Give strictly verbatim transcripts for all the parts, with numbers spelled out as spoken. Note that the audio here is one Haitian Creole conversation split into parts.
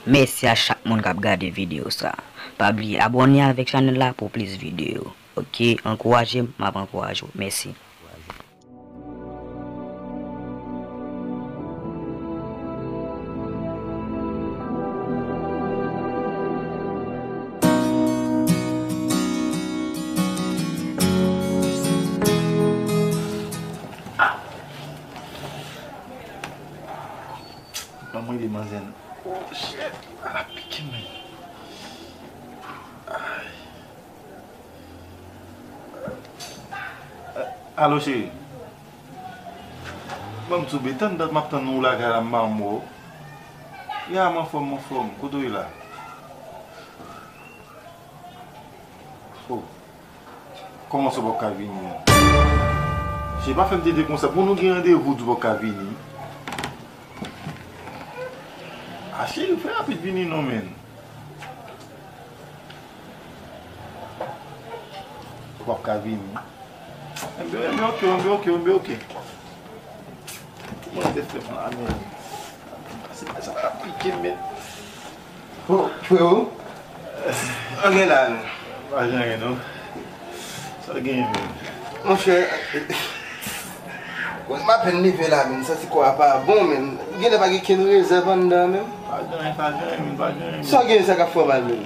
Mèsi a chak moun k ap gade videyo sa. Pa bliye abòne avèk chanèl la pou plis videyo. Oke, ankouraje m, m ap ankouraje w. Mèsi. Ban mwen li manzè. Oh shit, ala pike men. Ay. Alo cheri. Ban m tchoube, tann dat m ap tann ou lakay la, m pa wè w. Ya, m anfòm, m anfòm. Kote w ye la? Oh. Kòman sa w p ap ka vini an? Cheri, pa fè m tenten konsa. Pou nou gen randevou, di w p ap ka vini. A cheri, fè rapid vini non, menn. Ou p ap ka vini. Enben, enben, oke, enben, oke, enben, oke. Kòman te fè m la, menn? Se pa sa k ap pike m, menn. Oh, freo. Sa gen la, menn? Pa gen anyen, non. Sa gen, menn? Monchè, m apèn leve la, menn. Santi kò a pa bon, menn. Genlè pa gen kenn rezèv anndan, menn. Pa gen anyen, pa gen anyen, menn, pa gen anyen, menn. Sa gen, sa k ap fè w mal, menn?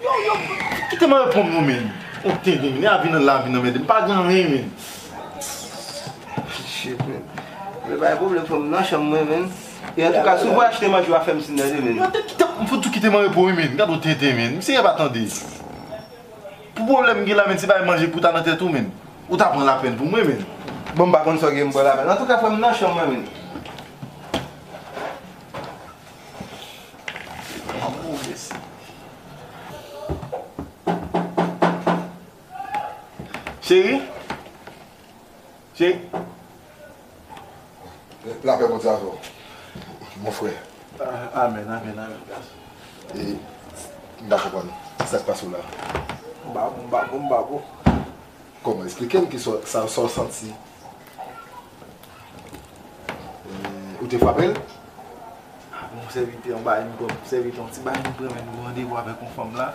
Yo, yo, kite m reponn nou, menn. On tenten, menn. E a vin nan lavi nan mède. M pa gen anyen, menn. Shit, menn. Men pa gen pwoblèm, fò m nan chanm mwen, menn. E antouka, si w vle achte manje, w a fè m siy tande, menn. Yo, te kite, m fout ou kite m repo, wi, menn. Gad on tenten, menn. Misye pa tande. Pou pwoblèm m gen la, menn, se bay manje pou ta nan tèt ou, menn. Ou ta pran lapèn pou mwen, menn. Bon, m pa konn sa w gen m pran lapèn. Antouka, frè m nan chanm mwen, menn. Cheri? Cheri? Lapè Bondye avè w, mon frè. Ah, amèn, amèn, amèn, gason. E, m pa konprann. Sa k pase w la? M pa bon, m pa bon, m pa bon. Kòman? Esplike m ki sa, sa, sa w santi. E, ou te frape l? Ah, bon, sèvitè, yon bagay m pran, sèvitè, yon ti bagay m pran, men nou randevou avèk yon fanm la.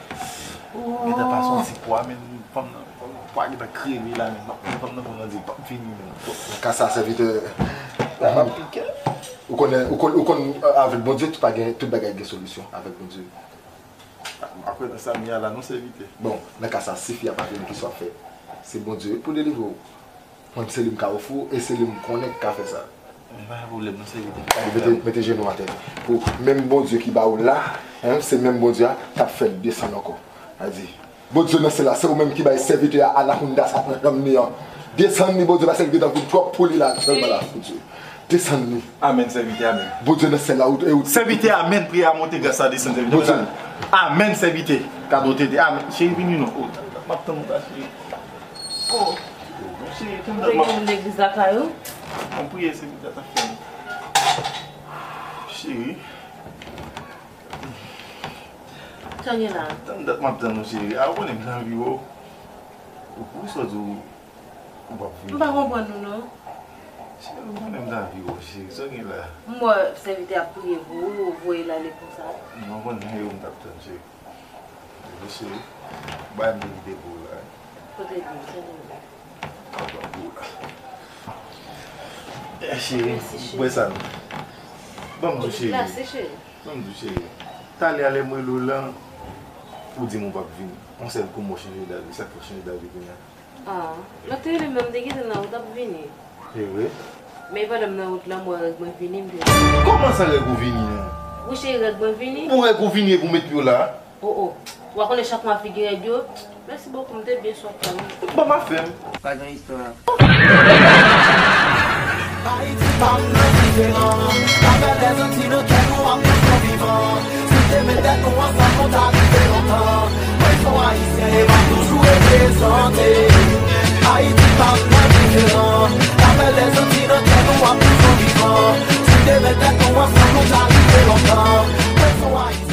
Gentan pase yon ti pwa, men fanm nan, fanm nan, pwa gentan kreve la, men m ap tann fanm nan, fanm nan di l p ap vini, men. Nan ka sa, sèvitè, ou konnen, ou konn, ou konn, euh, avèk Bondye, tout pa gen, tout bagay gen solisyon avèk Bondye. Apre nan sa m ye a la, non, sèvitè. Bon, nan ka sa, si fi a pa vini, kisa w ap fè? Se Bondye pou delivre w. Mwen, se li m ka ofri w, e se li m konnen k ka fè sa. Men pa gen pwoblèm, non, sèvitè. Mete, mete jenou atè. Pou menm Bondye ki ba w la, en, se menm Bondye a k ap fè l desann ankò. Sa di, Bondye nan syèl la, se ou menm ki bay sèvitè a anakounda sa nan nanm li an. Desann li, Bondye, paske l gentan vin twòp pou li la, aktyèlman la, Bondye. Desann li. Amèn, sèvitè, amèn. Bondye nan syèl la, ou, e ou. Sèvitè, amèn. Priyè a monte, gras la desann, sèvitè. Bondye. Amèn, sèvitè. Kado tete, amèn. Cheri, vini non. Oh, m ap tann ou la, cheri. Oh, cheri, tann dat m ap. Ou te gen moun legliz lakay ou? Mwen priye, sèvitè, ta fè m. Cheri. Sa gen la? Tann dat m ap tann ou, cheri. A, ou konnen m t anvi wè w. Ou, ou sot ou, ou p ap vini. M pa konprann ou, non. Cheri, ou konnen m t anvi wè w, cheri. Sa gen la? M wè sèvitè ap priye pou ou, ou voye l ale konsa. Non, ou konnen yo m t ap tann, cheri. Bebe, cheri, bay m de kite pou ou la. Kote l ye? Sa gen la? Eh, cheri, bwè sa non. Ban m di w, cheri. Ban m di w, cheri. Talè a lè m rele w lan, ou di m ou p ap vini. Yon sèl kou m wè w chanje dal, e sa k fè w chanje dal kounye a? Ah, lè w te rele m nan, m te gentan nan wout ap vini. Se vre? Men pandan m nan wout lan, m wè règ mwen vini, m te. Kòman sa règ ou vini an? Wi, cheri, règ mwen vini. Pou règ ou vini epi w met pye w la? Oh, oh. Ou pa konnen chak mwa figi rèd yo? Mèsi bokou, m te byen swaf kanmenm. Ban m afè m. Pa gen istwa. Ayiti pa m nan diferan. Apèl Lèzanti nan kè nou ap toujou vivan. Si n te met tèt nou ansanm, nou ta rive lontan. Mwen se yon Ayisyen e m ap toujou reprezante. Ayiti pa m nan diferan. Apèl Lèzanti nan kè nou ap toujou vivan. Si n te met tèt nou ansanm, nou ta rive lontan. Mwen se yon Ayisyen.